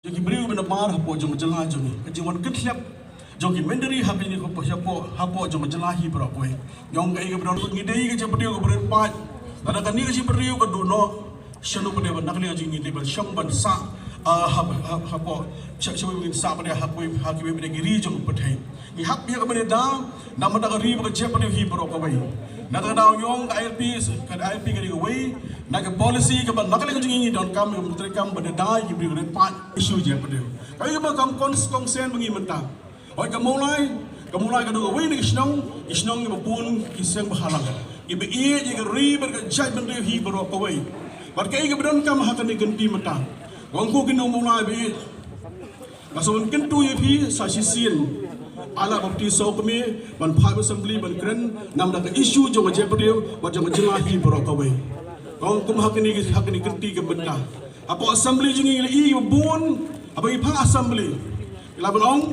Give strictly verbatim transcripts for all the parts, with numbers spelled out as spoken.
jong ki briew ba nabar hapoh jong ka jylla jong ngi, ka jingwan kynthiap jong ki myntri ha kane ka por, hapoh, hapoh jong ka jylla hi baroh kawei. Ïong kaei kaba don, ngi dei ka jaitbynriew kaba rit paid. Lada kane ka jaitbynriew ka duh noh, shano pat de ba na ka liang jong ngi dei ban shong ban sah, ah, ha, ha, hapoh, sha, sha ngin sah pat de ha kiwei, ha kiwei pat de ki ri jong ka pyrthei. Ngi hap ïa kaba ngi da, namar ka ri bad ka jaitbynriew hi baroh kawei. Na kata ka daw ïong ka I L P, ka I L P ka dei kawei na ka policy kaba na ka liang jong ngi ngi donkam, ngi treikam ban da ïa ki briew rit paid issue jaitbynriew. Kaei kaba kam kongsan ba ngi mynta. Hooid ka Mawlai, ka Mawlai ka dei kawei na ki shnong, ki shnong kiba bun ki seng bhalang, kiba ïeit ïa ka ri bad ka jaitbynriew hi baroh kawei. Bad kaei kaba donkam ha kane ka kynti mynta, ong ko ki nong Mawlai ba ïeit, nga sngewkyntu ïa phi sa shisien, ai la ka baptis sawkmie ban phai assembly ban kren namar ka issue jong ka jaitbynriew bad jong ka jylla hi baroh kawei. Ong kum ha kane, ha kane ka kynti ka mynta, hapoh assembly jong ngi ngi la ïohi ba bun haba ngi phah assembly, la ban ong,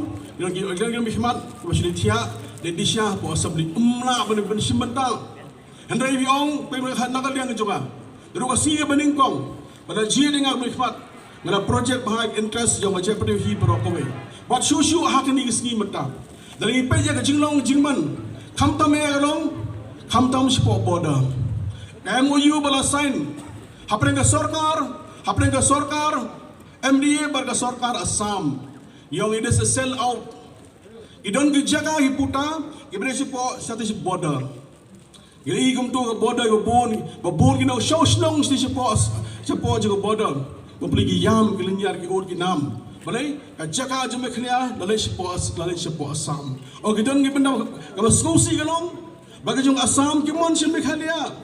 ngi ngi ngi khmat ba shu thiah, dei dei sha hapoh assembly, ym lah ban ban shim bynta. Hynrei phi ong, phi ong na ka liang jong nga, da ruh ka sngi kaba nyngkong ba la jied ïa nga ban khmat, nga la project ba high interest jong ka jaitbynriew hi baroh kawei. Bad shuh shuh ha kine ki sngi mynta, lada ngi peit ïa ka jinglong jingman, khamtam ïa ka long, khamtam shapoh border, ka M O U ba la sign hapdeng ka sorkar, hapdeng ka sorkar M D A bad ka sorkar Assam. Ïong i dei sa sell out. I don ki jaka hi puta, i bri shapoh, sa te shapoh border. Ngi la ïohi kumto ka border ba bun, ba bun ki nongshong shnong sha, shapoh, shapoh jong ka border. Ba pli ki ïam, ki lynñiar, ki ud, ki nam. Balei, ka jaka jong Meghalaya la leit shapoh, la leit shapoh Assam. O ki don ki bynta kaba sngewsih ka long ba ka jong Assam ki mon sha Meghalaya.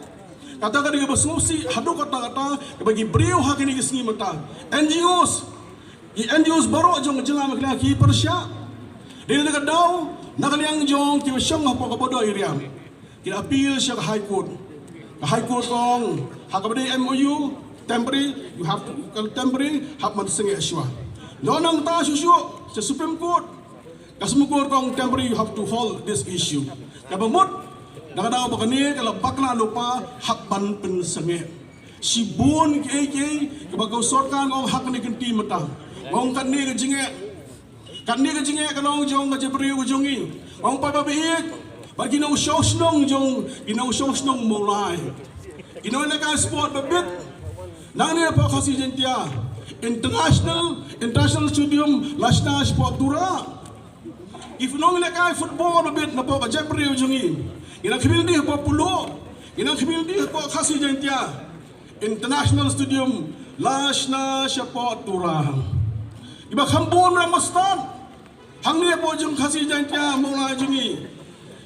Kata ka dei kaba sngewsih haduh katta katta, kaba ki briew ha kine ki sngi mynta, N G Os, ki N G Os baroh jong ka jylla Meghalaya ki pyrshah. Dei na ka daw, na ka liang jong kiba shong hapoh ka border area, ki appeal sha ka High Court. Ka High Court ka ong, ha kaba dei M O U, temporary, you have to, ka temporary, hap ban sangeh shuwa. Ïoh nangta shuh shuh sha Supreme Court, ka Supreme Court ka ong temporary, you have to hold this issue. Kaba mut, na ka daw ba kane ka la bakla lypa, hap ban pynsangeh. Shibun kiei kiei kiba ka sorkar ka ong ha kane ka kynti mynta. Ka ong kane ka jingeh, kane ka jingeh ka long jong ka jaitbynriew ka jong ngi. Ka ong paidbah ba ïeit, bad ki nongshong shnong jong, ki nongshong shnong Mawlai, ki nongïalehkai sport ba bit. Nangne hapoh Khasi Jaintia, international, international stadium la shna shapoh Tura. Ki nongïalehkai football ba bit napoh ka jaitbynriew jong ngi, ki nang khmih lynti hapoh Polo, ki nang khmih lynti hapoh Khasi Jaintia. International stadium la shna shapoh Tura. Kiba kham bun ruh ba stad hangne hapoh jong Khasi Jaintia Mawlai jong ngi.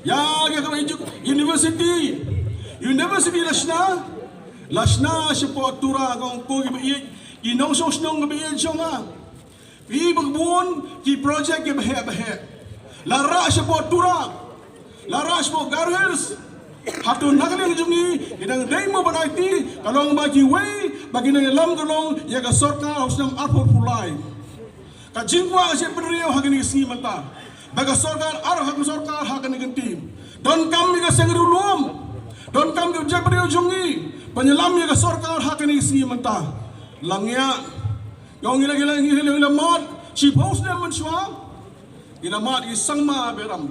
Ïa, ïa kaba edu-, university, university la shna, la shna shapoh Tura. Ka ong ko kiba ïeit, ki nongshong shnong kiba ïeit jong nga, phi, ba bun ki project kiba heh ba heh la rah shapoh Tura, la rah shapoh Garo Hills. Hato na ka liang jong ngi, ngi dang dei mo ban aiti? Ka long ba kiwei ba ki nang ïalam ka long ïa ka sorkar ha u snem arphew arphew lai. Ka jingkwah ka jaitbynriew ha kine ki sngi mynta ba ka sorkar, ar ha ka sorkar ha kane ka kynti, donkam ïa ka seng riewlum, donkam ïa ka jaitbynriew jong ngi ban ïalam ïa ka sorkar ha kine ki sngi mynta. La ngiah. Ïa ngi la, ngi la, ngi la, ngi la mad shiphew snem mynshuwa. Ngi la mad ki sangma ba ïalam.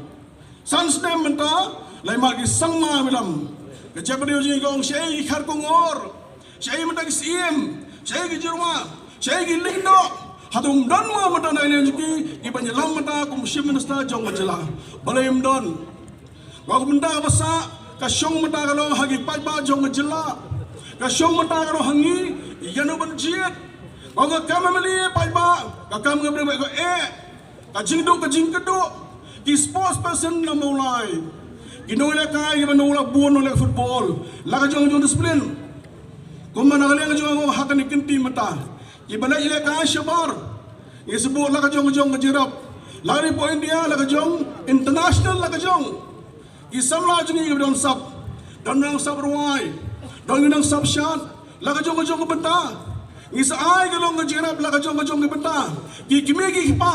San snem mynta la mad ki sangma ba ïalam. Ka jaitbynriew jong ngi ka ong shaei ki kharkongor, shaei mynta ki syiem, shaei ki jyrwa, shaei ki lyngdoh. Hato ym don mo mynta na ka liang jong ki kiban ïalam mynta kum Chief Minister jong ka jylla? Balei ym don? Ka mynta kaba sah ka shong mynta ka long ha ki paidbah jong ka jylla. Ka shong mynta ka long ha ngi, ïano ban jied. Ka kam MLA paidbah, ka kam MLA ka eh. Ka jingduk ka jingkyrduh ki sports person na Mawlai, ki nongïalehkai kiba nongïaleh bun, nongïaleh football, la ka jong jong discipline. Kumba na ka liang jong nga ha kane ka kynti mynta, kiba leit ïalehkai shabar, ngi sngewbha la ka jong jong ka jingïarap, la ka dei hapoh India, la ka jong international, la ka jong. Ki samla jong ngi kiba don sap, don nong sap rwai, don nong sap shad, la ka jong ka jong ka bynta. Ngi sa ai ka long ka jingïarap la ka jong ka jong ka bynta. Ki kmie ki kpa,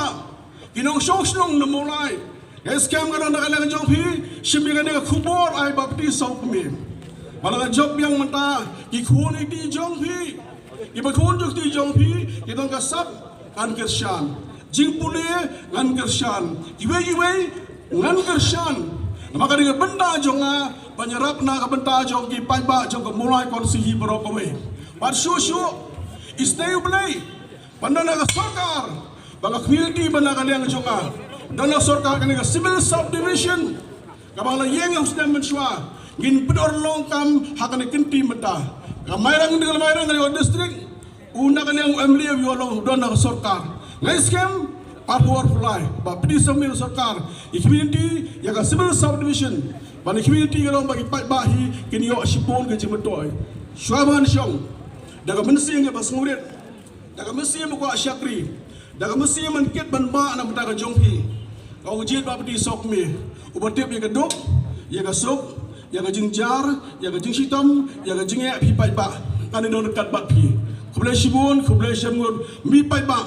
ki nongshong shnong na Mawlai, ngi skhem ka long na ka liang jong phi, shim ïa kane ka khubor ai baptis sawkmie. Ba la ka jop biang mynta ki khun ïa ki kti jong phi, kiba khun jong ki kti jong phi ki don ka sap. Ngan kyrshan. Jingpule ngan kyrshan. Kiwei kiwei ngan kyrshan. Namar ka dei ka bynta jong nga ban ïarap na ka bynta jong ki paidbah jong ka Mawlai constituency hi baroh kawei. Bad shuh shuh, isynei U Blei ban don ka sorkar, ba ka community ba na ka liang jong nga don ka sorkar, kane ka civil subdivision kaba la ïeng ha u snem mynshuwa, ngin pynurlong kam ha kane ka kynti mynta. Ka Mairang, ka Mairang, ka district, u na ka liang u M L A u ïoh long u don ha ka sorkar. Ngi skhem, arphew arphew lai, ba pynïasoh ïa ka sorkar, ïa ka community, ïa ka civil subdivision, ba ïa ka community ka long ba ki paidbah hi kin ïoh shibun ka jingmyntoi. Shuwa ban shong, da ka mynsiem kaba sngewrit, da ka mynsiem ba kwah shakri, da ka mynsiem ban kit ban bah na ka bynta ka jong phi. Ka ong jied Bah Pynthei Sok Kmie, uba tip ïa ka duk, ïa ka suk, ïa ka jingjar, ïa ka jingshitom, ïa ka jingeh phi paidbah. Ngan ïadon ryngkat bad phi. Khublei shibun, khublei shibun, mi paidbah.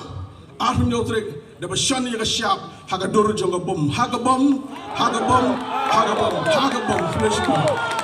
Arphew hynñiew tarik, da ba shon ïa ka shyiap ha ka dur jong ka bom, ha ka bom, ha ka bom, ha ka bom, ha ka bom. Khublei shibun.